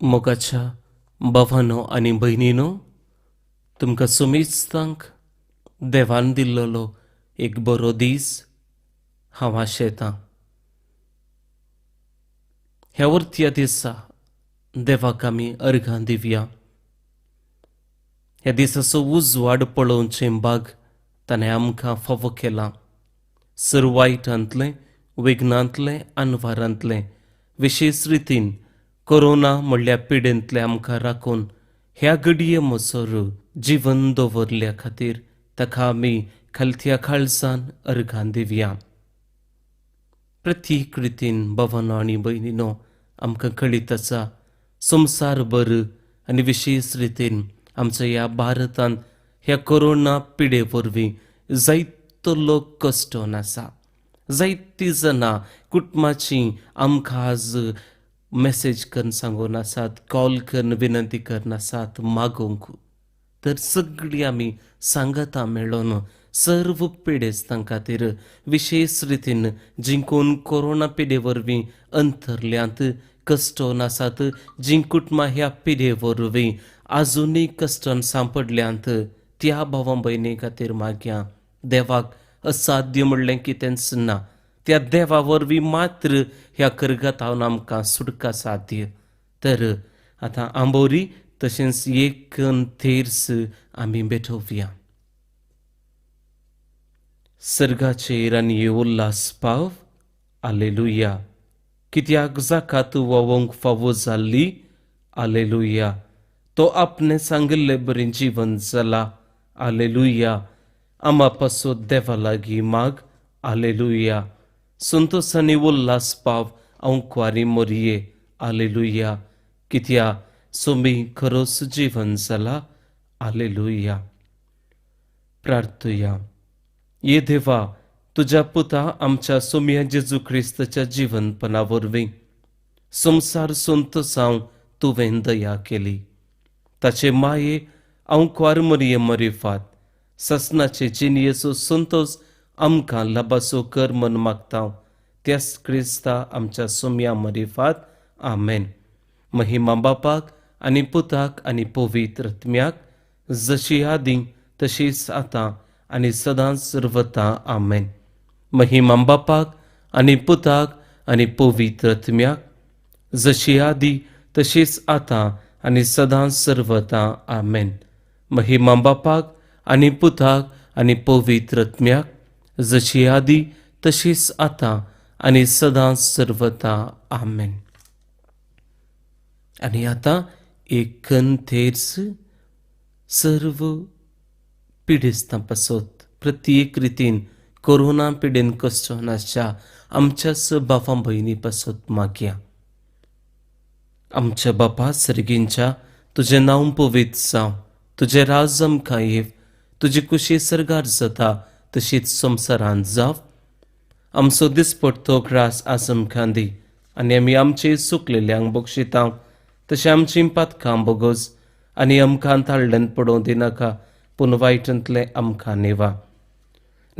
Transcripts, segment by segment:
मोगाच्या भावानो आनी भयणीनो, तुमकां सुमेस्तांक देवान दिल्लो एक बरो दीस हांव आशेतां. ह्या वरत्या दिसा देवाक आमी अर्घां दिवया. ह्या दिसाचो उजवाड पळोवचें भाग ताणें आमकां फावो केलां. सर वायटांतलें, विघ्नांतलें, अनवारांतलें, विशेश रितीन कोरोना म्हणल्या पिडेंतलें आमकां राखून ह्या घडये मोसर जिवन दवरल्या खातीर ताका आमी खालत्या काळजान अर्घां दिवया. प्रत्येक रितीन भावानो आनी भयणीनो, आमकां कळीत आसा संवसारभर आनी विशेश रितीन आमच्या ह्या भारतांत ह्या कोरोना पिडे वरवीं जायतो लोक कश्टोन आसा. जायतीं जाणां कुटुंबाची आमकां आज मॅसेज करून सांगून आसात, कॉल करून विनंती करून आसात मागूंक. तर सगळीं आमी सांगातां मेळोन सर्व पिडेस्तां खातीर, विशेश रितीन जिंकून कोरोना पिडे वरवीं अंतरल्यांत कश्टोन आसात, जीं कुटुंबां ह्या पिडे वरवीं आजुनूय कश्टान सांपडल्यांत, त्या भावां भयणी खातीर मागया. देवाक असाध्य म्हणलें कितेंच ना. त्या देवा वरवीं मात्र ह्या करगतावन आमकां सुटका साध्य. तर आतां आंबोरी तशेंच एक थेर्स आमी भेटोवया. सर्गाचेर आनी उल्हास पाव, आलेलुया. कित्याक जाका तूं व्होवंक फावो जाल्ली, आलेलुया, तो आपणें सांगिल्ले बरें जीवन जाला, आलेलुया. आमा पासत देवा लागीं माग, आलेलुया. संतोस आनी उल्हास पाव आंवकुवारी मोरये, आलेलुया. कित्या सोमी खरोच जीवन जाला, आलेलुया. प्रार्थुया. ये देवा, तुज्या पुता आमच्या सोमया जेजू क्रिस्ताच्या जिवनपणा वरवीं संवसार संतोसांव तुवें दया केली. ताचे माये आंवकुवार मरिये मरिफात ससनाचे जिणयेचो संतोस आमकां लाबाचो कर म्हण मागता, त्याच क्रिस्ता आमच्या सोमया मरिफात. आमेन. महिमा बापाक आनी पुताक आनी पवित्र आत्म्याक, जशी आदीं तशीच आतां आनी सदांच सर्वता. आमेन. महिमा बापाक आनी पुताक आनी पवित्र आत्म्याक, जशी आदी तशीच आतां आनी सदांच सर्वता. आमेन. महिमा बापाक आनी पुताक आनी पवित्र आत्म्याक, जशी आदी तशीच आतां आनी सदांच सर्वता. आमेन. आनी आतां एक थेर्स सर्व पिडेस्तां पासत, प्रत्येक रितीन कोरोना पिडेन कश्टोन आसच्या आमच्याच बापा भयणी पासत मागया. आमच्या बापा सर्गींच्या, तुजें नांव पवित्र जावं, तुजें राज आमकां येव, तुजी कुशी सर्गार जाता तशीच संवसारांत जावं. आमचो दिसपडतो ग्रास आज आमकां दी आनी आमी आमचे चुकलेल्यांक बक्षिता तशें आमचीं पातकां बोगोस आनी आमकां ताळ्ळेन पडोवं दिनाका, पूण वायटांतलें आमकां नेवा.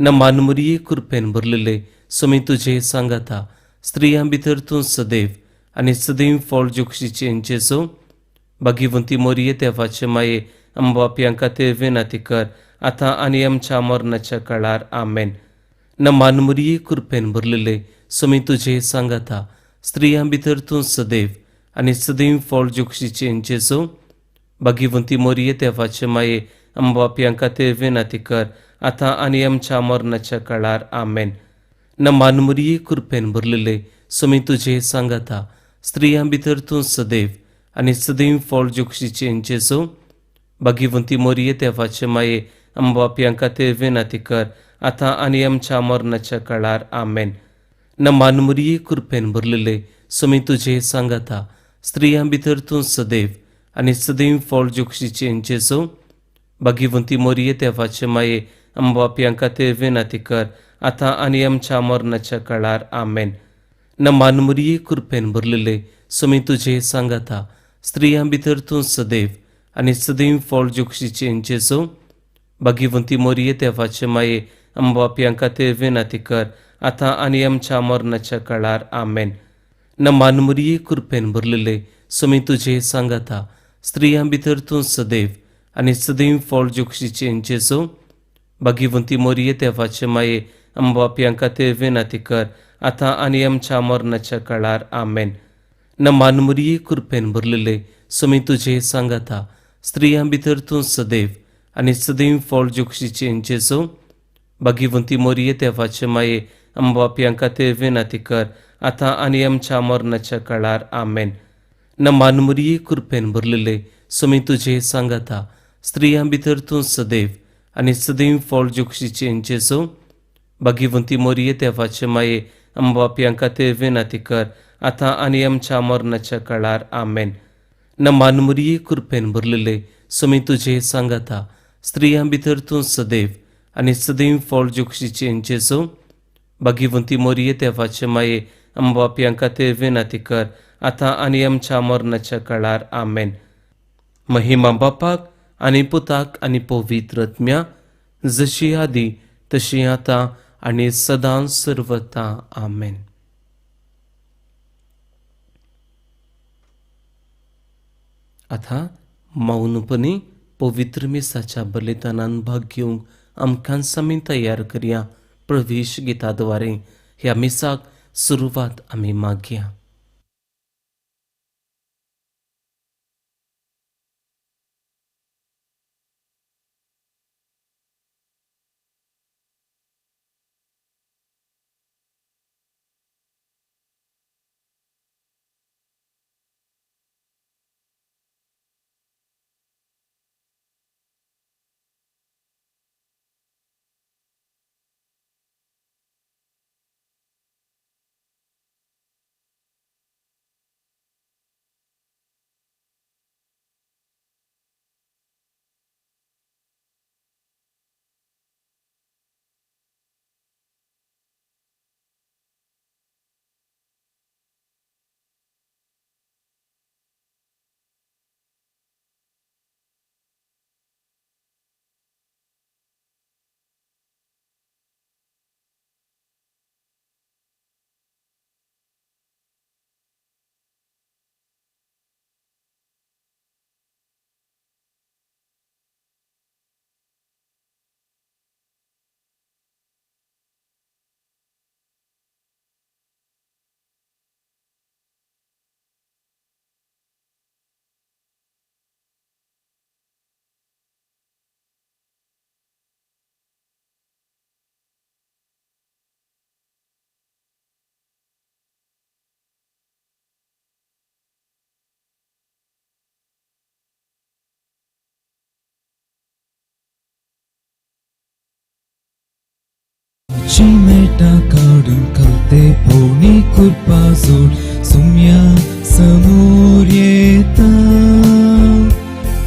नमान मुरये, कृपेन भरलेले, सोमी तुजे सांगाता, स्त्रियां भितर तूं सदैव आनी सदैव फळ जोक्षीचे जेजो. भागीवंती मोरये, देवाचे माये, आमबापयां खातीर विनंती कर, आतां आनी आमच्या मरणाच्या काळार. आमेन. नमान मुरये, कृपेन भरलेले, सोमी तुजे सांगाता, स्त्रियां भितर तूं सदैव आनी सदैव फळ जोक्षीचे जेजो. भागीवंती मोरये, देवाचे माये, आमबापयां खातीर विनंती कर, आतां आनी आमच्या मरणाच्या काळार. आमेन. नमान मुरये, कृपेन भरलेले, सोमी तुजे सांगाता, स्त्रियां भितर तूं सदैव आनी सदैव फळ जोक्षीचे जेजो. भागीवंती मोरये, देवाचे माये, आमबापयां खातीर विनंती कर, आतां आनी आमच्या मरणाच्या काळार. आमेन. नमान मुरये, कृपेन भरलेले, सोमी तुजे सांगाता, स्त्रियां भितर तूं सदैव आनी सदैव फळ जोक्षीचे जेजो. भागीवंती मोरये, देवाचे माये, आमबापयां खातीर विनंती कर, आतां आनी आमच्या मरणाच्या काळार. आमेन. नमान मुरये, कृपेन भरलेले, सोमी तुजे सांगाता, स्त्रियां भितर तूं सदैव आनी सदैव फळ जोक्षीचे जेजो. भागीवंती मोरये, देवाचे माये, आमबापयां खातीर विनंती कर, आतां आनी आमच्या मरणाच्या काळार. आमेन. नमान मुरये, कृपेन भरलेले, सुमी तुझे सांगाता, स्त्रियां भितर तूं सदैव आनी सदैव फळ जोक्षीचें जेजू. भाग्यवंती मोरये देवाचे माये, आमबापयां खातीर विनंती कर, आतां आनी आमच्या मरणाच्या काळार. आमेन. नमान मोरये, कृपेन भरलेले, सुमी तुझे सांगाता, स्त्रियां भितर तूं सदैव आनी सदैव फळ जोक्षीचें जेजू. भाग्यवंती मोरये देवाचे माये, आमबापयां खातीर विनंती कर, आतां आनी आमच्या मरणाच्या काळार. आमेन. नमान मोरये, कृपेन भरलेले, सुमी तुझे सांगाता, स्त्रियां भितर तूं सदैव आनी सदैव फळ जोक्षीचें जेजू. भाग्यवंती मोरये देवाचे माये, आमबापयां खातीर विनंती कर, आतां आनी आमच्या मरणाच्या काळार. आमेन. नमान मोरये, कृपेन भरलेले, सुमी तुझे सांगाता, स्त्रियां भितर तूं सदैव आनी सदैव फळ जोक्षीचें जेजू. भाग्यवंती मोरये देवाचे माये, आमबापयां खातीर विनंती कर, आतां आनी आमच्या मरणाच्या काळार. आमेन. महिमा बापाक आनी पुताक आनी पवित्र आत्म्या, जशी आदी तशी आतां आनी सदां सर्वता. आमेन. आतां मौनपणी पवित्र मिसाच्या बलिदानान भाग घेवंक आमकां आमी तयार करया. प्रवेश गिताद्वारे ह्या मिसाक सुरवात आमी मागया. चिमेटा काडून खाते पोवणी कुरपा जोड सुम्या समोर येता,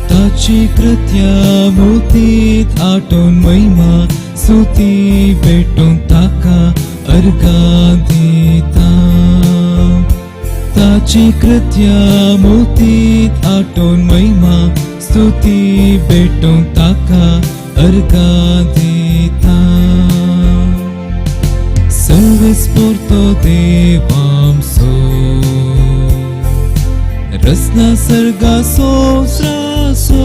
ताची कृत्या मोतीत आटोन महिमा सुती भेटून ताका अर्गा दिता, ताची कृत्या मोतीत आटोन महिमा स्तुती भेटून ताका अर्गा दिता. सर्वेस्पोर्तो देवामसो रसना सर्गासो स्रासो,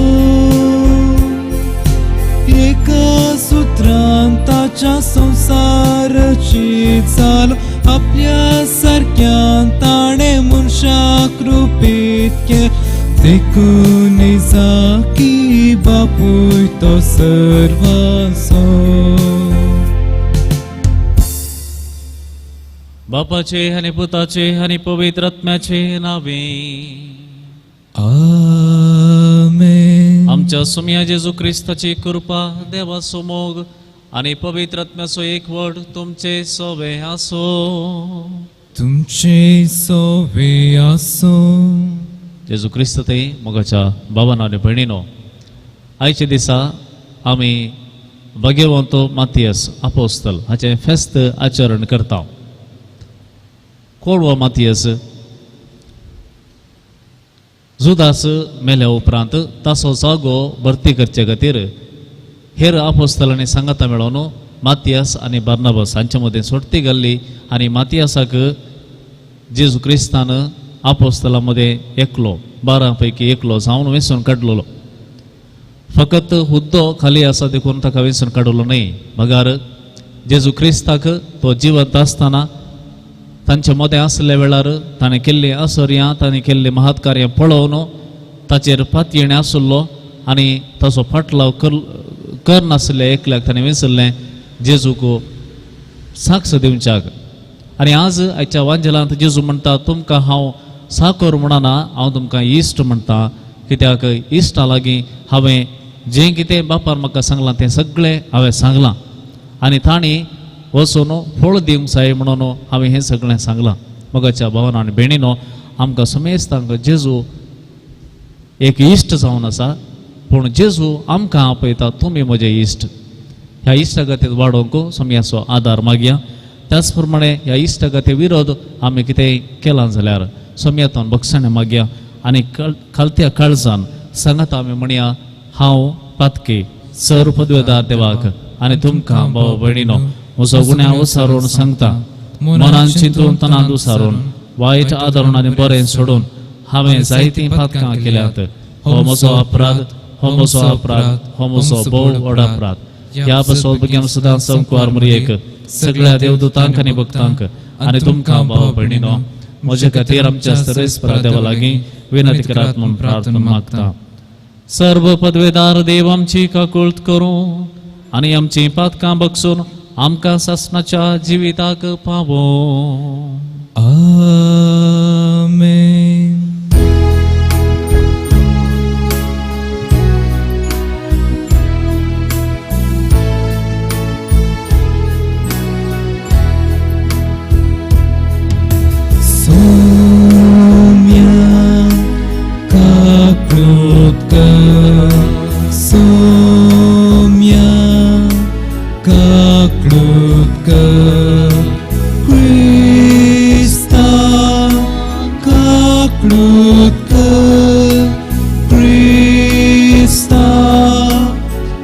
एका सूत्रान ताच्या संसाराची जालो, आपल्या सारक्यान ताणें मनशाक रुपीत केलें, देखून जाकी बापूय तो सर्वांचो. बापाचे आनी पुताचे आनी पवित्र आत्म्याचे नावे आमेन. आमच्या सुम्या जेजू क्रिस्ताची कृपा, देवाचो मोग आनी पवित्र आत्म्याचो एकवट तुमचे सोवे आसो. तुमचे सोवे आसो. जेजू क्रिस्त ते मोगाच्या बाबानो आनी भयणीनो, आयच्या दिसा आमी भाग्यवंत मातियस आपोस्तल हाचें फेस्त आचरण करता. कोण हो मातियस? जुदास मेल्या उपरांत ताचो जागो भरती करचे खातीर हेर आपोस्तलांनी सांगाता मेळोवन मातियास आनी बार्नाबस हांचे मदीं सोडती घाल्ली आनी मातियासाक जेजू क्रिस्तान आपोस्तला मदें एकलो, 12 पैकी एकलो जावन वेंचून काडलेलो. फकत हुद्दो खाली आसा देखून ताका वेंचून काडलो न्हय, मगर जेजू क्रिस्ताक तो जिवंत आसतना तांचे मदें आसल्या वेळार ताणें केल्लीं आसर्यां, ताणें केल्लीं महत्कार्यां पळोवन ताचेर पातयेणे आशिल्लो आनी ताचो फाटलाव करनासल्या एकल्याक ताणें वेंचल्लें जेजूक साक्ष दिवच्याक. आनी आज आयच्या वांजेलांत जेजू म्हणटा, तुमकां हांव साकोर म्हणना, हांव तुमकां इश्ट म्हणटा, कित्याक इश्टा लागीं हांवें जें कितें बापान म्हाका सांगलां तें सगळें हांवें सांगलां आनी तांणी वचून फळ दिवंक जाय म्हणून हांवें हें सगळें सांगलां. मोगाच्या भावान आनी भयणीनो, आमकां समेस्तांक जेजू एक इश्ट जावन आसा, पूण जेजू आमकां आपयता, तुमी म्हजे इश्ट. ह्या इश्टागतींत वाडोवंक सोमयाचो आदार मागया. त्याच प्रमाणे ह्या इश्टागती विरोध आमी कितेंय केलां जाल्यार सोमयातून बक्षाणें मागया आनी खालत्या काळजान सांगात आमी म्हणया, हांव पातकी सर पदवेदार देवाक आनी तुमकां भाव भयणीनो म्हजो गुण्यांव उसारून सांगता, मनान चिंतून तणांत उसारून वायट आदरून आनी बरें सोडून हांवें जायतीं पातकां केल्यात. हो म्हजो अपराध, हो म्हजो अपराध, हो म्हजो भोव व्हड अपराध. ह्या पासत भुरग्यांक सदां संकुवार मरयेक सगळ्या देवदूतांक आनी भक्तांक आनी तुमकां भाव भयणीनो म्हजे खातीर आमच्या सर्वेस्परा देवा लागीं विनंती करात म्हूण प्रार्थना मागता. सर्व पदवेदार देव आमची काकुळट करूं आनी आमचीं पातकां बक्षून आमकां सासणाच्या जिविताक पावों. आमेन. सोम्या काकुळट कर, सोम्या काकुळट कर, क्रिस्ता काकुळट कर, क्रिस्ता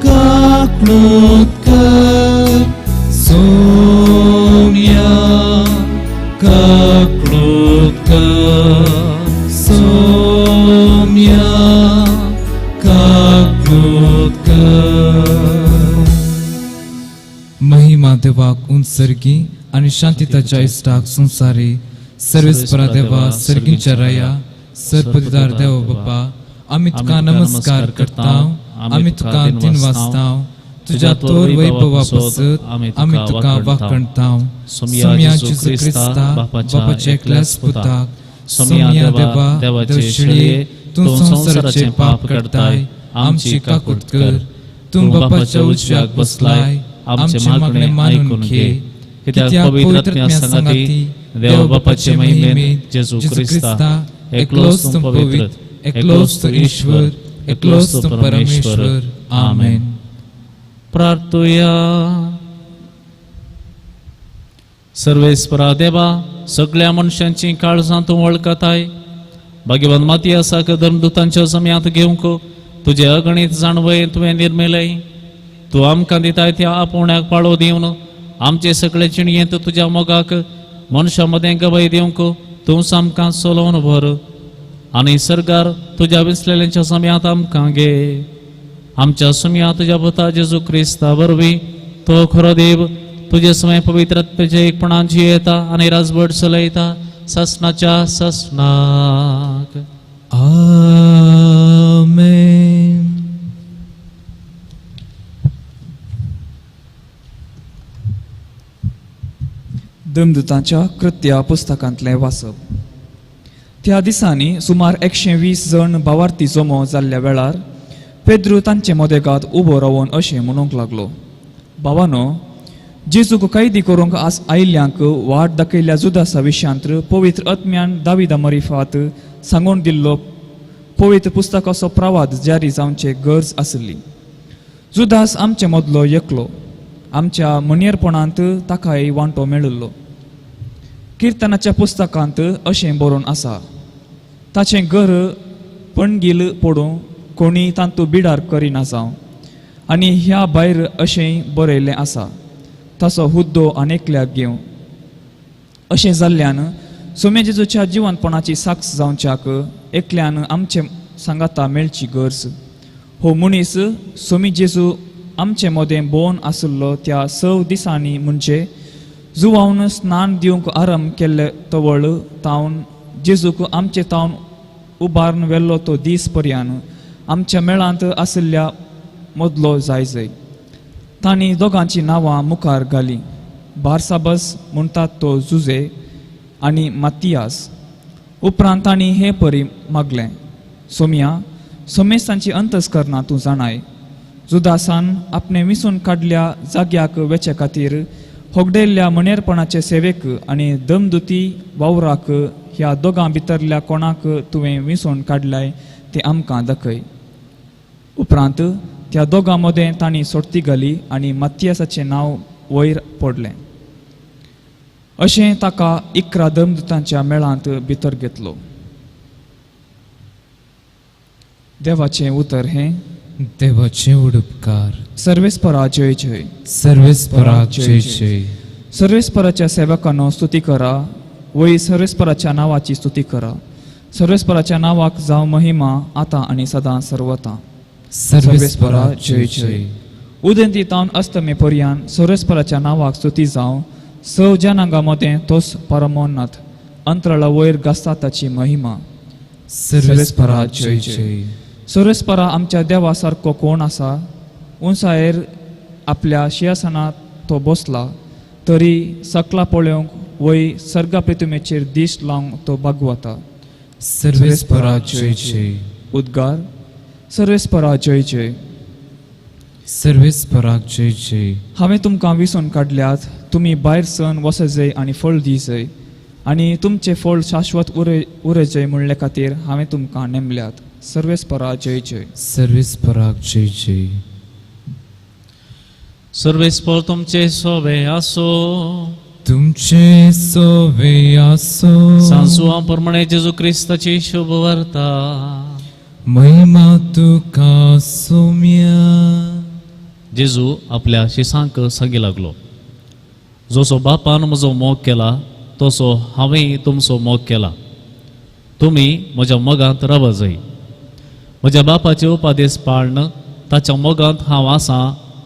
काकुळट कर, सोम्या काकुळट कर, सोम्या काकुळट कर. महिमा देवाक उंचसर्गी आनी शांती ताच्या इश्टाक संसारी. सर्वेस्परा देवा, सर्गींच्या राया, सरपतिदार देव बाप्पा, आमी तुका नमस्कार करता, आमी तुका तीन वाजता तुज्या तोर वैभवा पासत आमी तुका वाखणता. सोम्या जेजू क्रिस्ता बापाच्या एकल्याच पुताक, सोम्या देवा देवशिळे, तूं संवसाराचें पाप काडताय, आमची काकूट कर. तूं बापाच्या उजव्याक बसलाय, आमचें मागणें मानून घे. कित्याक पवित्र आत्म्या सांगाती देव बापाचे महिमेन जेजू क्रिस्ता एकलोच तूं पवित्र, एकलोच तूं ईश्वर, एकलोच तूं परमेश्वर. आमेन. प्रार्थुया. सर्वेस्परा देवा, सगळ्या मनशांची काळजां तूं वळखताय. भाग्यवान मातियासाक धर्मदूतांच्या जम्यांत घेवंक तुजें अगणीत जाणवय तुवें निर्मिलें. तूं आमकां दिताय त्या आपोवण्याक पाळो दिवन आमचे सगळे जिणयेंत तुज्या मोगाक मनशां मदें गवाय दिवंक तूंच आमकां चलोवन व्हर आनी सरकार तुज्या विसलेल्यांच्या जम्यांत आमकां घे. आमच्या सुमया तुज्या पुता जेजू क्रिस्ता वरवीं, तो खरो देव, तुजे समय पवित्र आत्म्याच्या एकपणान जियेता आनी राजवट चलयता सासणाच्या सासणाक. आमेन. दमदूतांच्या कृत्या पुस्तकांतलें वाचप. त्या दिसांनी सुमार 120 जण भावार्थी जमो जाल्ल्या वेळार पेद्रू तांचे मदेगात उबो रावन अशें म्हणूंक लागलो, भावानो, जेजूक कैदी करूंक आयिल्ल्यांक वाट दाखयल्ल्या जुदासा विशयांत पवित्र आत्म्यान दाविदा मरिफात सांगून दिल्लो पवित्र पुस्तकाचो प्रवाद जारी जावचे गरज आसली. जुदास आमचे मदलो एकलो, आमच्या मनियरपणांत ताकाय वांटो मेळिल्लो. किर्तनाच्या पुस्तकांत अशें बरोवन आसा, ताचें घर पणगील पडूं, कोणी तांतू बिडार करिना जावं. आनी ह्या भायर अशें बरयल्लें आसा, ताचो हुद्दो आनेकल्याक घेवं. अशें जाल्ल्यान सोम्या जेजूच्या जिवनपणाची साक्ष जावच्याक एकल्यान आमचे सांगाता मेळची गरज. हो मनीस सोमी जेजू आमचे मदें बोन आशिल्लो त्या 6 दिसांनी म्हणजे जुवावन स्नान दिवंक आरंभ केल्ले तवळ तावन जेजूक आमचे तावन उबारून व्हेल्लो तो दीस पर्यान आमच्या मेळांत आशिल्ल्या मदलो जाय जाय. तांणी दोगांची नांवां मुखार घाली, बारसाबस म्हणटात तो जुजे आनी मातियास. उपरांत तांणी हे परी मागलें, सोम्या सोमेस्तांची अंतस्करणां तूं जाणाय, जुदासान आपणे विसून काडल्या जाग्याक वेचे खातीर होगडेल्ल्या मनेरपणाचे सेवेक आनी दमदुती वावराक ह्या दोगां भितरल्या कोणाक तुवें विसून काडल्याय तें आमकां दाखय. उपरांत त्या दोगां मदें तांणी सोडती घाली आनी मातियासाचें नांव वयर पडलें. अशें ताका 11 दमदुतांच्या मेळांत भितर घेतलो. देवाचें उतर हें. देवाचें उपकार. सर्वेस्परा जय जय. सर्वेस्परा जय जय. सर्वेस्पराच्या सेवकांनो स्तुती करा, वय सर्वेस्पराच्या नांवाची स्तुती करा. सर्वेस्पराच्या नांवाक जावं महिमा आतां आनी सदां सर्वता. सर्वेस्परा जय जय. उदेंती तावन अस्तमे पर्यान सर्वेस्पराच्या नांवाक स्तुती जावं. 6 जनांगा मदें तोच परमोन्नत, अंतराळा वयर गाजता ताची महिमा. सर्वेस्परा जय जय. सर्वेस्परा आमच्या देवा सारको कोण आसा? उंचायेर आपल्या शिंयासनात तो बसला, तरी सकला पळोवंक वय सर्गा प्रतिमेचेर दीस लावंक तो बागवता. सर्वेस्परा जय जय. उद्गार. सर्वेस्परा जय जय. सर्वेस्परा जय जय. हांवें तुमकां विसून काडल्यात, तुमी भायर सन वसजय आनी फळ दिजय आनी तुमचें फळ शाश्वत उरजय म्हणले खातीर हांवें तुमकां नेमल्यात. सर्वेस्परा जय जय. सर्वेस्परा जय जय. सर्वेस्पर तुमचे सोवे आसो. तुमचे सोवे आसो. सांसुआ प्रमाणे जेजू क्रिस्ताची शुभ वार्ता. महिमा तुका सोम्या. जेजू आपल्या शिसांक सांगी लागलो, जसो बापान म्हजो मोग केला तसो हांवें तुमचो मोग केला. तुमी म्हज्या मोगांत रावा जाय. म्हज्या बापाचे उपादेश पाळन ताच्या मोगांत हांव आसा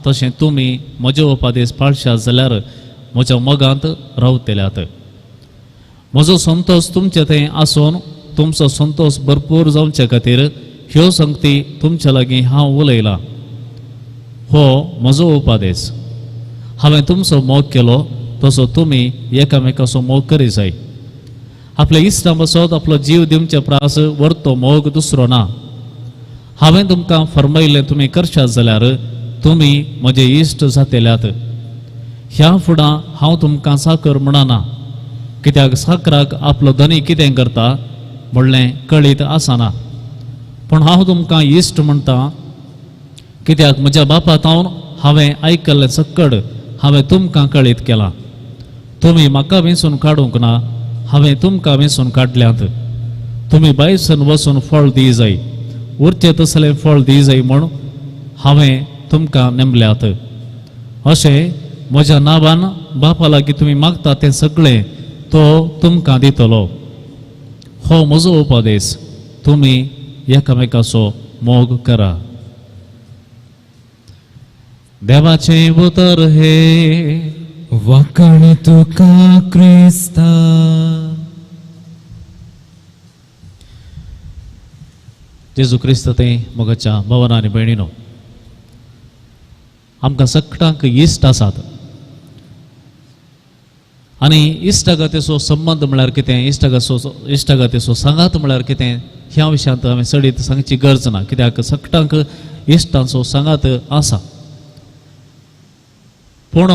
तशें तुमी म्हजे उपादेश पाळशात जाल्यार म्हज्या मोगांत रावतल्यात. म्हजो संतोश तुमचे थंय आसून तुमचो संतोश भरपूर जावचे खातीर ह्यो संगती तुमचे लागीं हांव उलयलां. हो म्हजो उपादेश. हांवें तुमचो मोग केलो तसो तुमी एकामेकाचो मोग करी जाय. आपल्या इश्टां पासत आपलो जीव दिवचे प्रास व्हरतो मोग दुसरो ना. हांवें तुमकां फर्मायिल्लें तुमी करशात जाल्यार तुमी म्हजे इश्ट जातल्यात. ह्या फुडां हांव तुमकां साकर म्हणना, कित्याक साकराक आपलो धनी कितें करता म्हणलें कळीत आसना. पूण हांव तुमकां इश्ट म्हणटा, कित्याक म्हज्या बापा तावन हांवें आयकल्लें सक्कड हांवें तुमकां कळीत केलां. तुमी म्हाका वेंचून काडूंक ना, हांवें तुमकां वेंचून काडल्यात. तुमी भायरसून वचून फळ दी जाय, उरचें तसलें फळ दी जाय म्हूण हांवें तुमकां नेमल्यात. अशें म्हज्या नांवान बापा लागीं तुमी मागता तें सगळें तो तुमकां दितलो. हो म्हजो उपदेश, तुमी एकामेकाचो मोग करा. देवाचें उतर हे. वाखाण तुका क्रिस्ता. जेजू क्रिस्त ते मोगाच्या भावान आनी भयणीनो, आमकां सगळ्यांक इश्ट आसात आनी इश्टागतीचो संबंद म्हळ्यार कितें, इश्टागतीचो सांगात म्हळ्यार कितें ह्या विशयांत हांवें चडीत सांगची गरज ना, कित्याक सगळ्यांक इश्टांचो सांगात आसा. पूण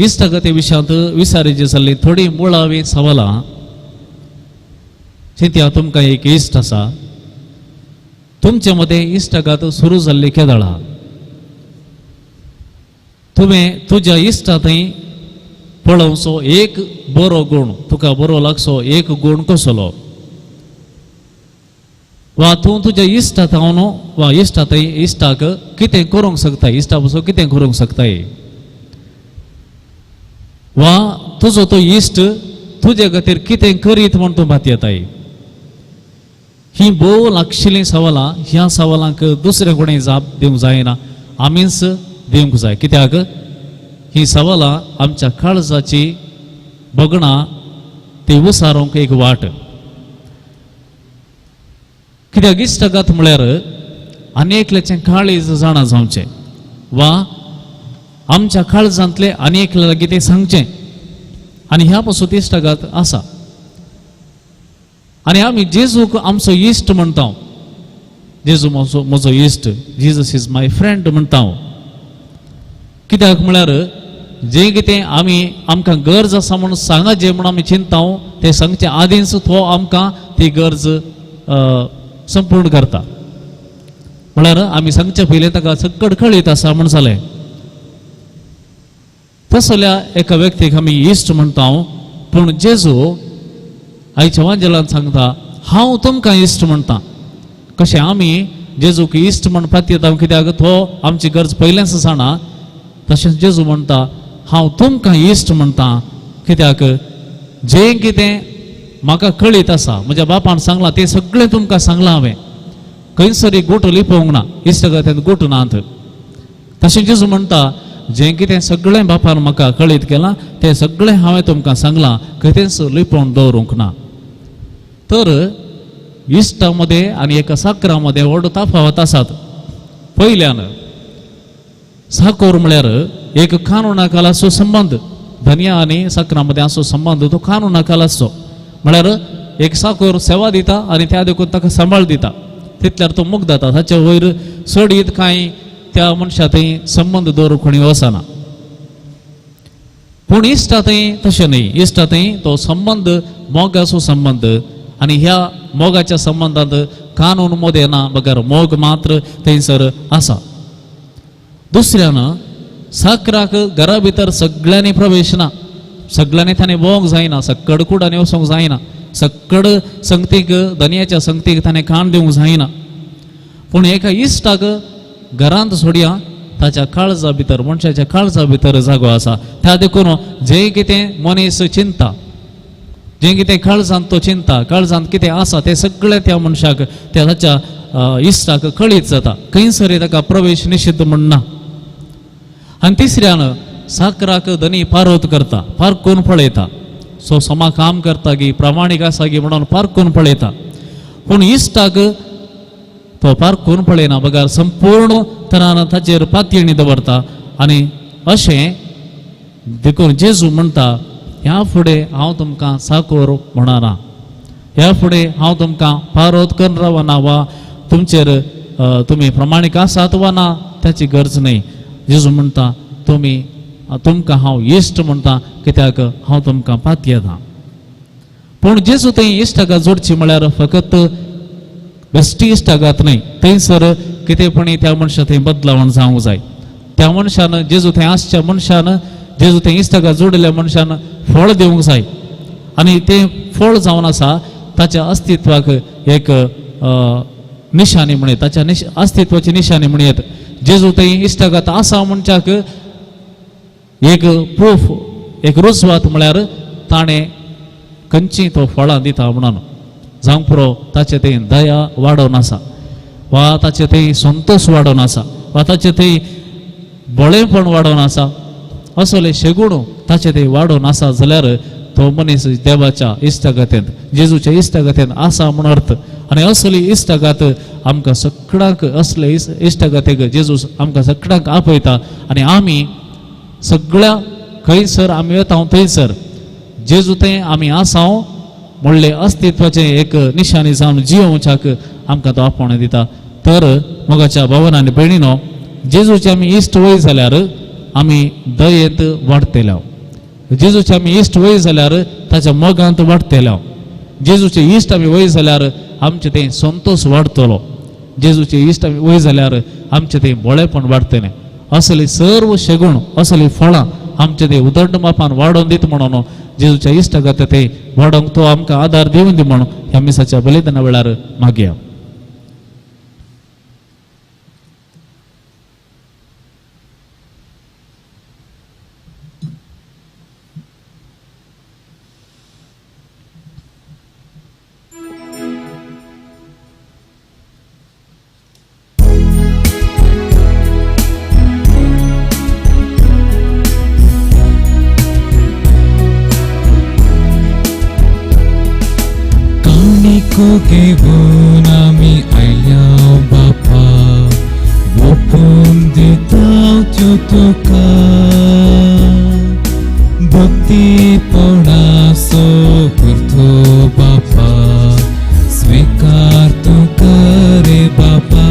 इश्टागती विशयांत विचारीची जाल्ली थोडी मुळावी सवालां. चिंतया, तुमकां एक इश्ट आसा, तुमचे मदें इश्टागत सुरू जाल्ली केदळा. तुवें तुज्या इश्टा थंय पळोवचो एक बरो गूण, तुका बरो लागचो एक गूण कसलो, वा तूं तुज्या इश्टा थावन वा इश्टा थंय इश्टाक कितें करूंक शकता, इश्टा पसून कितें करूंक शकताय, वा तुजो तो इश्ट तुजे खातीर कितें करीत म्हूण तूं पातयेताय? ही भोव लागशिल्लीं सवालां. ह्या सवालांक दुसरें कोणें जाप दिवंक जायना, आमीच दिवंक जाय. कित्याक ही सवालां आमच्या काळजाची भगणां ती उसारूंक एक वाट. कित्याक इश्टागत म्हळ्यार आनी एकल्याचें काळीज जाणा जावचें वा आमच्या काळजांतलें आनी एकल्या लागीं तें सांगचें, आनी ह्या पासून इश्टागत आसा. आनी आमी जेजूक आमचो इश्ट म्हणटा, जेजू म्हजो म्हजो इश्ट, जीजस is my friend म्हणटा. कित्याक म्हळ्यार जें कितें आमी आमकां गरज आसा म्हणून सांगा जें म्हूण आमी चिंता तें सांगचे आदींच तो आमकां ती गरज संपूर्ण करता. म्हळ्यार आमी सांगचे पयलीं ताका सक्कड कळीत आसा म्हूण जालें. तसल्या एका व्यक्तीक आमी इश्ट म्हणटा. पूण जेजू आयच्या वांजेलान सांगता हांव तुमकां इश्ट म्हणटा. कशें आमी जेजूक इश्ट म्हण पातयेता कित्याक तो आमची गरज पयलेंच जाणा, तशेंच जेजू म्हणटा हांव तुमकां इश्ट म्हणटा कित्याक जें कितें म्हाका कळीत आसा, म्हज्या बापान सांगलां तें सगळें तुमकां सांगलां हांवें. खंयसर एक गोटो लिपोवंक ना, इश्टागतींत गोटो नात. तशें जेजू म्हणटा जें कितें सगळें बापान म्हाका कळीत केलां तें सगळें हांवें तुमकां सांगलां, कितेंच लिपोवन दवरूंक ना. तर इश्टा मदें आनी एका साकरा मदें व्हड तफावत आसात. पयल्यान साकोर म्हळ्यार एक कानुना खाला असो संबंद, धनया आनी साकरा मदें असो संबंद तो कानुना खाला आसचो. म्हळ्यार एक साकोर सेवा दिता आनी त्या देखून ताका सांबाळ दिता, तितल्यार तो मुक्त जाता. ताचे वयर चडीत कांय त्या मनशा थंय संबंद दवरूंक कोणी वचना. पूण इश्टा थंय तशें न्हय. इश्टा थंय तो संबंद मोगाचो संबंद, आनी ह्या मोगाच्या संबंदांत कानून मदें ना बगर मोग मात्र थंयसर आसा. दुसऱ्यान साकराक घरा भितर सगळ्यांनी प्रवेश ना, सगळ्यांनी ताणें वोंक जायना, सक्कड कुडांनी वचोंक जायना, सक्कड संगतीक धनयाच्या संगतीक ताणें कान दिवंक जायना. पूण एका इश्टाक घरांत सोडया ताच्या काळजा भितर, मनशाच्या काळजा भितर जागो आसा. त्या देखून जें कितें मनीस चिंता, जें कितें काळजांत तो चिंता, काळजांत कितें आसा तें सगळें त्या मनशाक त्या ताच्या इश्टाक कळीत जाता. खंयसर ताका प्रवेश निषिद्ध म्हणना. आनी तिसऱ्यान साकराक धनी पारोत करता, पारकून पळयता, सो समा काम करता गी प्रामाणीक आसा गी म्हणून पारकून पळयता. पूण इश्टाक तो पारकून पळयना बगर संपूर्ण तरान ताचेर पातयेणी दवरता. आनी अशें देखून जेजू म्हणटा ह्या फुडें हांव तुमकां साकोर म्हणना, ह्या फुडें हांव तुमकां पारोत करून रावना वा तुमचेर तुमी प्रमाणीक आसात वा ना ताची गरज न्हय. जेजू म्हणटा तुमी तुमकां हांव इश्ट म्हणटा कित्याक हांव तुमकां पातयेता. पूण जेजू थंय इश्टागत जोडची म्हळ्यार फकत बेश्टी इश्टागत न्हय, थंयसर कितेंपणी त्या मनशा थंय बदलावण जावंक जाय. त्या मनशान जेजू थंय आसच्या मनशान, जेजू थंय इश्टागत जोडिल्ल्या मनशान फळ दिवंक जाय. आनी तें फळ जावन आसा ताच्या अस्तित्वाक एक निशाणी म्हणयत, ताच्या अस्तित्वाची निशाणी म्हणयत. जेजू थंय इश्टागत आसा म्हणच्याक एक प्रूफ, एक रुजवात म्हळ्यार ताणें खंयची तो फळां दिता म्हणून जावंक पुरो. ताचे थंय दया वाडोवन आसा वा ताचे थंय संतोश वाडोवन आसा वा ताचे थंय बळेपण वाडोवन आसा, असले शेगुण ताचे थंय वाडोवन आसा जाल्यार तो मनीस देवाच्या इश्टागतेंत, जेजूच्या इश्टागतेंत आसा म्हूण अर्थ. आनी असली इश्टागत आमकां सगळ्यांक, असले इश्टागतेक जेजू आमकां सगळ्यांक आपयता. आनी आमी सगळ्या खंयसर आमी वता थंयसर जेजू थंय आमी आसाव म्हणले अस्तित्वाचें एक निशाणी जावन जियोवच्याक आमकां तो आपोवणें दिता. तर मोगाच्या भावन आनी भयणीनो, जेजूचे आमी इश्ट वय जाल्यार आमी दयेंत वाडटले, जेजूचे आमी इश्ट वय जाल्यार ताच्या मोगांत वाडटले, जेजूचे इश्ट आमी वय जाल्यार आमचें थंय संतोश वाडटलो, जेजूचे इश्ट आमी वय जाल्यार आमचें थंय बळेपण वाडटलें. असली सर्व शेगुण, असली फळां आमचे ते उदंड मापान वाडोवन दित म्हणून जेजूच्या इश्टागत ते वाडोवंक तो आमकां आदार दिवन दी म्हणून ह्या मिसाच्या बलिदाना वेळार मागया. काणिको घेवन आमी आयल्या बापा, ओपून दिता त्यो तुका. भक्तीपणाचो करतो बापा, स्वीकार तूं करे बापा.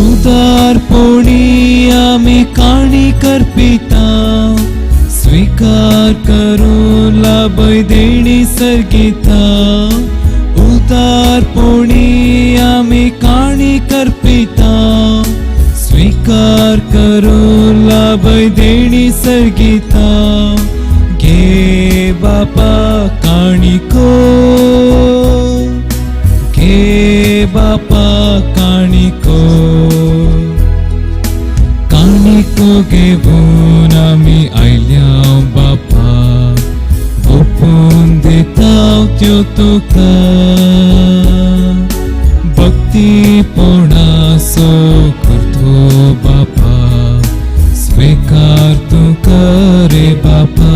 उदारपणी आमी काणी करपिता, स्वीकार करून लाभय देणी सर्गिता. उदारपणी आमी काणी करपिता, स्वीकार करून लाभय देणी सर्गिता. घे बापा काणिको, घे बापा काणिको. काणिको घेवन आमी आयल्या बापा, ओपून दिता त्यो तुका. भक्तीपणाचो करतो बापा, स्वीकार तूं करे बापा.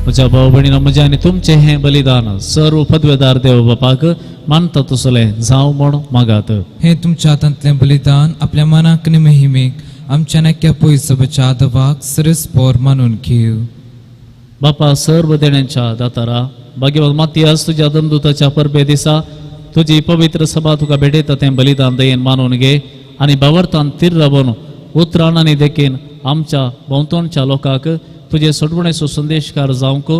म्हज्या भाव भयणीनो, म्हजें आनी तुमचें हें बलिदान सर्व पदवेदार देव बापाक मानता तसलें जावं म्हूण मागात. हें तुमच्या हातांतलें बलिदान आपल्या मनाक आनी महिमेक आमच्या नाक्या पयसबाच्या आदवाक सरस पोर मानून घेव. बापा सर्व देण्यांच्या दातारा, भाग्यवान मातियास, तुज्या दमदूताच्या परबे दिसा तुजी पवित्र सभा तुका भेटयता तें बलिदान दयेन मानून घे आनी भावार्थान थीर रावन उतरान आनी देखीन आमच्या भोंवतणच्या लोकांक तुजे सोडवणेचो संदेशकार जावंक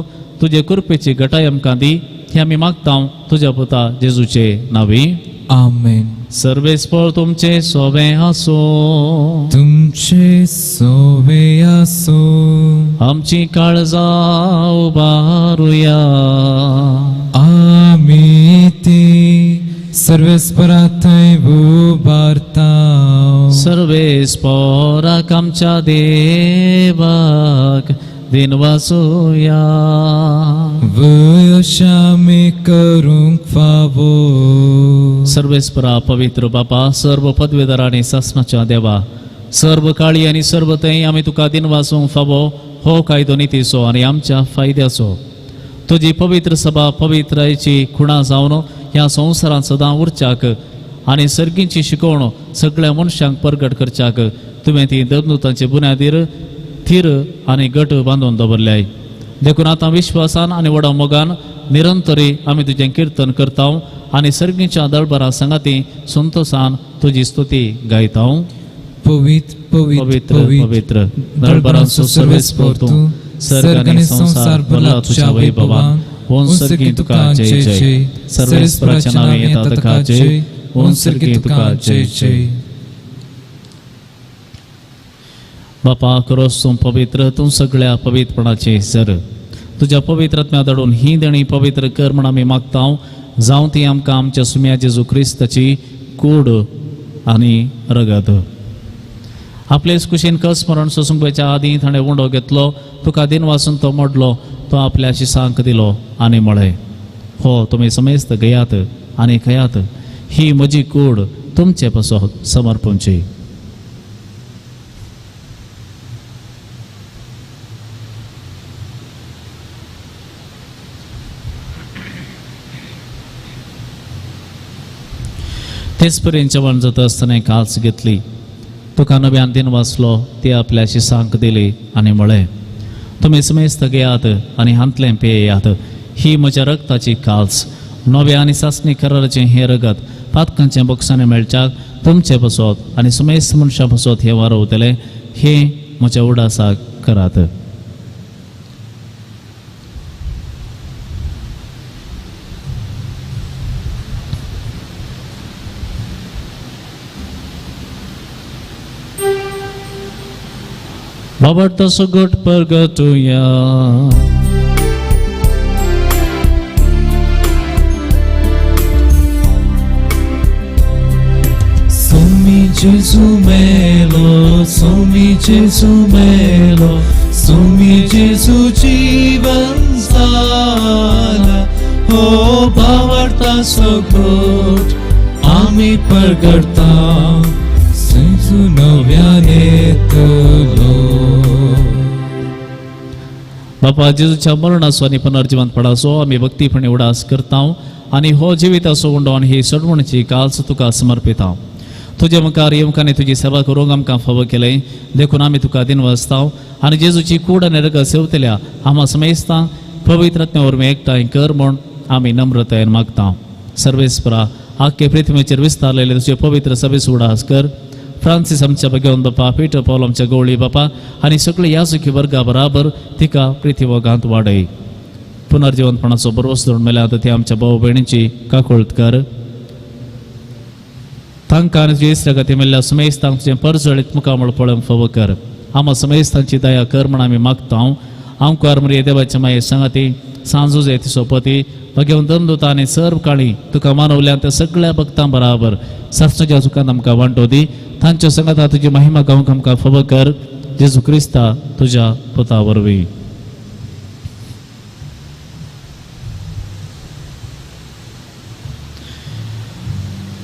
तुजे कृपेची घटाय आमकां दी, हें आमी मागता तुज्या पुता जेजूचे नांवी. आमेन. सर्वेस्पर तुमचे सोवे आसूं. तुमचे सोवे आसूं. आमची काळजां उबारुया. आमी ती सर्वेस्परा थंय उबारता. सर्वेस्पराक आमच्या देवाक दिनवासुया. वय अशें आमी करूंक फावो. सर्वेस्परा पवित्र बापा, सर्व पदवेदार आनी सासणाच्या देवा, सर्व काळी आनी सर्व थंय आमी तुका दिनवासूंक फावो हो कायदो नितीचो आनी आमच्या फायद्याचो. तुजी पवित्र सभा पवित्रायची खुणा जावन ह्या संवसारांत सदां उरच्याक आनी सर्गींची शिकवण सगळ्या मनशांक परगट करच्याक तुवें ती दमदूतांचे बुन्यादीर थीर आनी गट बांदून दवरल्याय. देखून आतां विश्वासान आनी व्हडा मोगान निरंतरी आमी तुजें किर्तन करता आनी सर्गीच्या दळबरा सांगाती संतोसान तुजी स्तुती गायता. पवित्र पवित्र पवित्र दळबरांचो सर्वेस्पर तूं, सर्ग आनी संवसार भरला तुज्या वैभवान. ओन सर्गी तुका जय जय. सर्वेस्पराच्या नांवान येता तुका जय. ओन सर्गी तुका जय जय. बापा करोस तूं पवित्र, तूं सगळ्या पवित्रपणाचे सर. तुज्या पवित्र आत्म्या धाडून ही देणी पवित्र कर म्हण आमी मागता. जावं ती आमकां आमच्या सुम्या जेजू क्रिस्ताची कूड आनी रगत. आपलेच कुशीन कस मरण सोसूंक वयच्या आदीं ताणें उंडो घेतलो, तुका दिन वासून तो मोडलो, तो आपल्या शिसांक दिलो आनी म्हळें, हो तुमी समेस्त घेयात आनी खयात, ही म्हजी कूड तुमचे पासत समर्पणची. तेच पर्यंत जेवण जाता आसतना काल्स घेतली, तुका नव्यान दिन वाचलो, ती आपल्या शिसांक दिली आनी म्हळें, तुमी समेस्त घेयात आनी हांतलें पेयात, ही म्हज्या रगताची काल्स, नव्या आनी सासणी कराराचें हें रगत पातकांचें बक्षाणें मेळच्याक तुमचे पासत आनी समेस्त मनशां पासत हें वारवतलें, हें म्हज्या उडासाक करात. बाबा सगट परगटुया. Sumi Gesù melo, Sumi Gesù melo, Sumi Gesù जीवन जाला, हो भावार्था सगट आमी परगटता, जेजू नव्यान येतलो. बापा जेजूच्या मरणाचो आनी पुनर्जिवंतपणाचो आमी भक्तीपणी उडास करता आनी हो जिविताचो उंडो आनी ही सोडवणीची काल्स तुका समर्पिता. तुजे मुखार येवंक आनी तुजी सेवा करूंक आमकां फावो केलें देखून आमी तुका दिनवासता आनी जेजूची कूड आनी रगत सेवतल्या आमा समेस्तां पवित्र आत्म्या वरवीं एकठांय कर म्हूण आमी नम्रतायेन मागता. सर्वेस्परा आख्खे पृथ्वीचेर विस्तारलेले तुजे पवित्र सभेचो उडास कर. फ्रांसीस आमच्या भगवंत बापा, पीटर पॉल आमच्या गवळी बापा आनी सगळे याजकी वर्गा बराबर तिका पृथ्वीवगांत वाडय. पुनर्जिवंतपणाचो बरोस धरून मेल्या आतां ती आमच्या भाव भयणीची काकुळट कर. तांकां आनी तुजे इश्टागती मेल्ल्या समेस्तांक तुजें परजळीत मुखामळ पळोवंक फावो कर. आमा समेस्तांची दया कर म्हण आमी मागता. आमकार मरे देवाच्या माये सांगाती सांजू जाय सोपती भगवंत दमदूता आनी सर्व काळी तुका मानवल्या त्या सगळ्या भक्तां बराबर सासणाच्या सुखान आमकां वांटो दी. तांच्या संगाता तुजी महिमा गावंक आमकां फावो कर. जेजू क्रिस्ता तुज्या पुता वरवीं.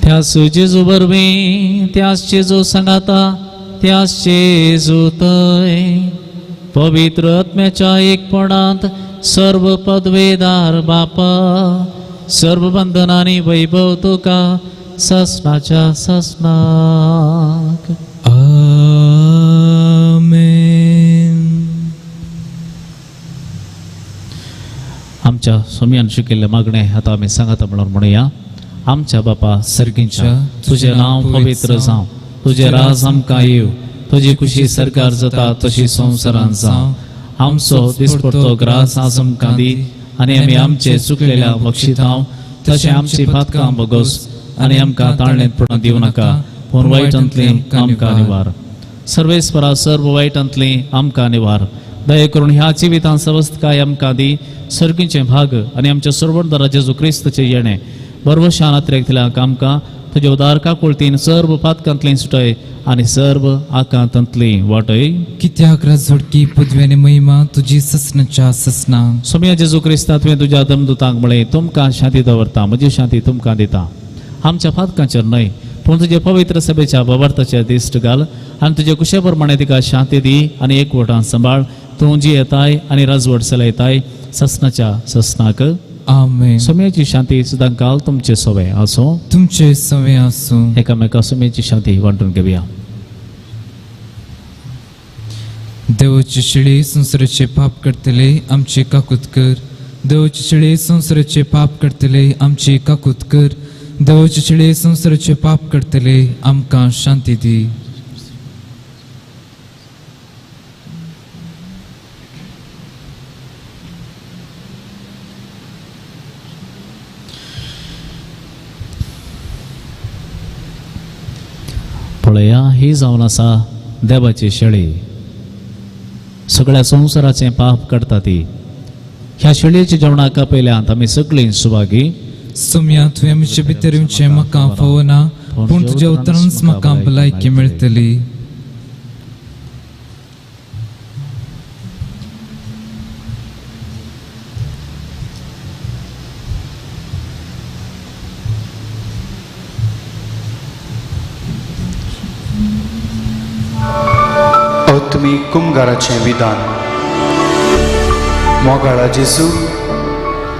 त्यास जेजू वरवीं, त्यास जेजू सांगाता, त्यास जेजू थंय पवित्र आत्म्याच्या एकपणांत सर्व पदवेदार बापा सर्व बंधनांनी वैभव तुका ससनाच्या ससनाक. आमेन. आमच्या स्वामयान शिकयल्लें मागणें आतां आमी सांगाता म्हणून म्हणुया. आमच्या बापा सर्गींच्या, तुजें नांव पवित्र जावं, तुजें राज आमकां येवं, तुजी खुशी सरकार जाता तशी संवसारांत जावं. आमचो दिसपडतो ग्रास आज आमकां दी आनी आमी आमचे चुकलेल्या बक्षितांव तशें आमची पातकां बगोस आनी आमकां ताळणेंत पडून दिवं नाका, पूण वायटांतली आमकां निवार. सर्वेस्परा सर्व वायटांतली आमकां निवार. दया करून ह्या जिवितांत सवस्तकाय आमकां दी. सर्गीचें भाग आनी आमच्या सर्वणदारा जेजू क्रिस्ताचें येणें बरवशान अत्रेक आमकां तुज्या उदार काकुळतीन सर्व पातकांतली सुटय आनी सर्व आकांतांतली वाटय. कित्याक राजोडकी पदवी आनी महिमा तुजी ससनाच्या ससना. सोम्या जेजू क्रिस्ता तुवें तुज्या दमदुतांक म्हळें तुमकां शांती दवरता, म्हजी शांती तुमकां दिता. आमच्या पातकांचेर न्हय पूण तुजे पवित्र सभेच्या बाबार्थाचेर दिश्ट घाल आनी तुजे कुशे प्रमाणे तिका शांती दी आनी एकवटान सांबाळ. तूं जी येताय आनी राजवट चलयताय ससनाच्या ससनाक. आमेन. सोम्याची शांती सदां काल तुमचे सवे आसूं. तुमचे सवे आसूं. एकामेका सोम्याची शांती वांटून घेवया. देवाची शिळे संवसाराचे पाप करतले आमचे काकूत कर. देवाची शिळे संवसाराचे पाप करतले आमचे काकूत कर. देवाची शिळे संवसाराचे पाप करतले आमकां शांती दी. पळया ही जावन आसा देवाची शेळी, सगळ्या संवसाराचें पाप काडटा ती. ह्या शेळयेच्या जेवणाक आपयल्यांत आमी सगळीं सुभागी. सोम्या तुवें म्हजे भितर येवचें म्हाका फावना, पूण तुज्या उतरानच म्हाका भलायकी मेळटली. तुमी कुमगाराचें विधान. मोगाळा जेजू,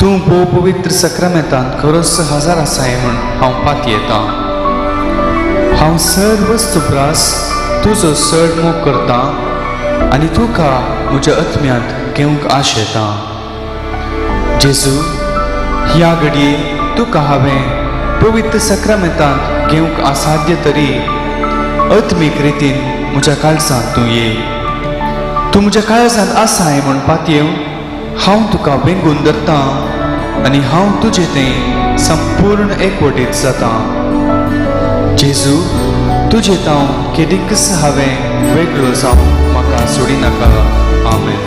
तूं भोव पवित्र सक्रामेंतांत खरोच हजार आसाय म्हूण हांव पातयेतां. हांव सर्व वस्तू प्रास तुजो चड मोग करतां आनी तुका म्हज्या आत्म्यांत घेवंक आशेतां. जेजू, ह्या घडये तुका हांवें पवित्र सक्रामेंतांत घेवंक असाध्य तरी आत्मीक रितीन म्हज्या काळजांत तूं ये. तूं म्हज्या काळजांत आसाय म्हूण पातयेवन हांव तुका वेंगून धरतां आनी हांव तुजें तें संपूर्ण एकवटीत जातां. जेजू, तुजें तांव केदीकच हांवें वेगळो जावं म्हाका सोडिनाका. आमेन.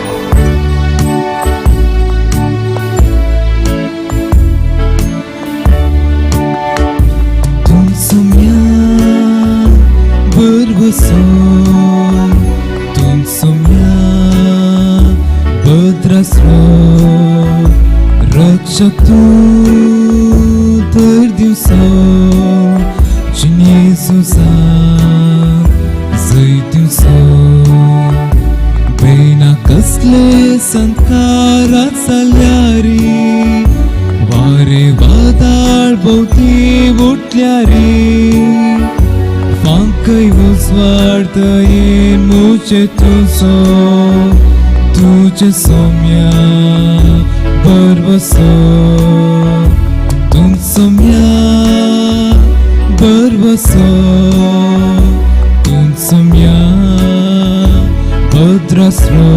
तूं सोम्या बरवसो, तूं सोम्या भद्रासरो, रक्षक तूं दर दिवसो, जिणेचो जैत दिवसो, बेना कसली कसले संकारा चल्ल्यारी वारे वादाळ भोवती उठल्यारी फांकय उजवाड दयेन मुजे तुजो तुजे सोम्या बरवसो तुम सोम्या बरवसो तुम सोम्या भद्रास्रो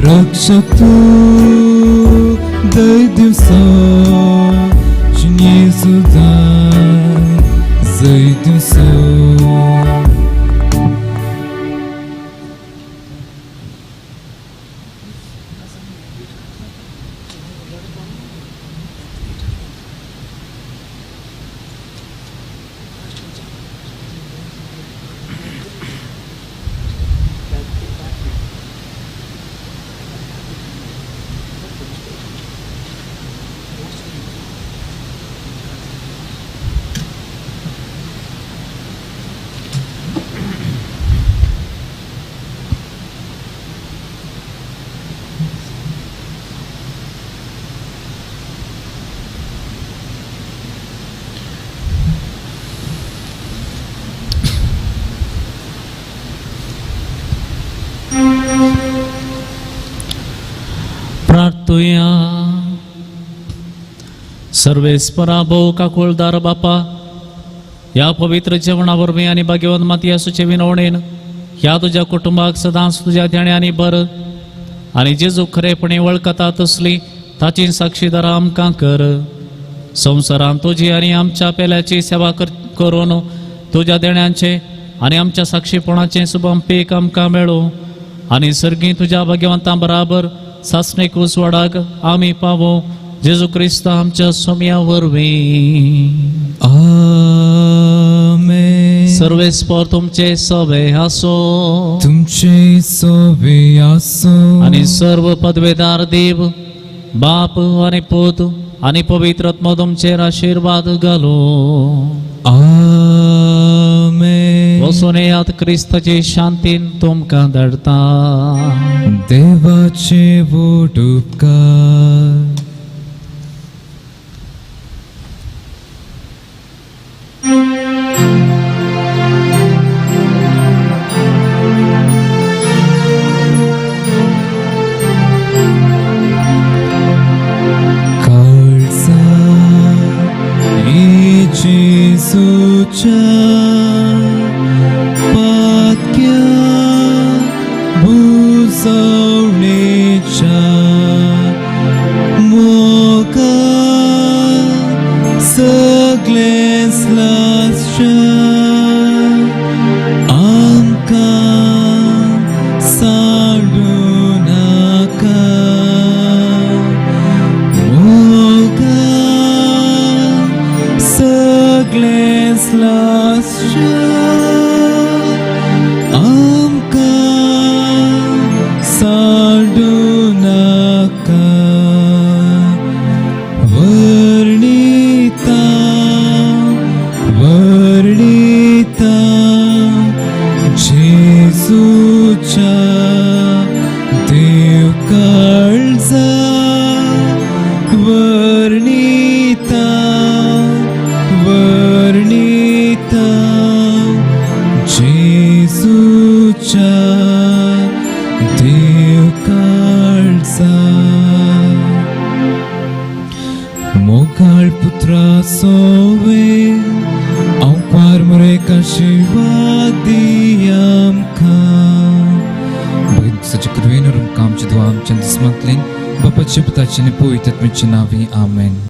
रक्षक तूं दय दिवसो जिणेसुदान जय दिवसो. प्रार्थुया. सर्वेस्परा भोव काकुळदार बापा, ह्या पवित्र जेवणा वरवीं आनी भाग्यवंत मातयेसूचे विनवणेन ह्या तुज्या कुटुंबाक सदांच तुज्या ध्याण्यांनी भर आनी जेजू खरेपणी वळखता तसली ताची साक्षीदारां आमकां कर. संवसारांत तुजी आनी आमच्या पेल्याची सेवा करून तुज्या देण्यांचे आनी आमच्या साक्षीपणाचें शुभम पीक आमकां मेळूं आनी सर्गीं तुज्या भाग्यवंतां बराबर सासणेक उजवाडाक आमी पावो जेजू क्रिस्त आमच्या सोम्या वरवीं. आमेन. सर्वेस्पर तुमचे सवे आसो, तुमचे सवे आसो आनी सर्व पदवेदार देव बाप आनी पूत आनी पवित्र आत्मो तुमचेर आशिर्वाद घालो. आमेन. वचून येयात, क्रिस्ताचे शांतीन तुमकां धाडटा. देवाचे व्हड उपकार. काळजा जेजूच्या पातक्या भुजवणेच्या मोगा सगळेच लासच्या आमकां सांडू नाका. मोगा सगळेच लासच्या आमकां सांडू नाका. वर्णिता वर्णिता जेजूच्या देव काळजा वर्णिता वर्णिता जेजूच्या देव काळजा. मोगाळ पुत्रा सोवे अंपार मरेक आशिर्वाद दी आमकां. भगवंताच्या कृपेन आमकां आमच्या दुआ आमच्या दुस्मांतल्यान बापाच्या पुताच्या आनी पवित्र आत्म्याच्या नांवी आमेन.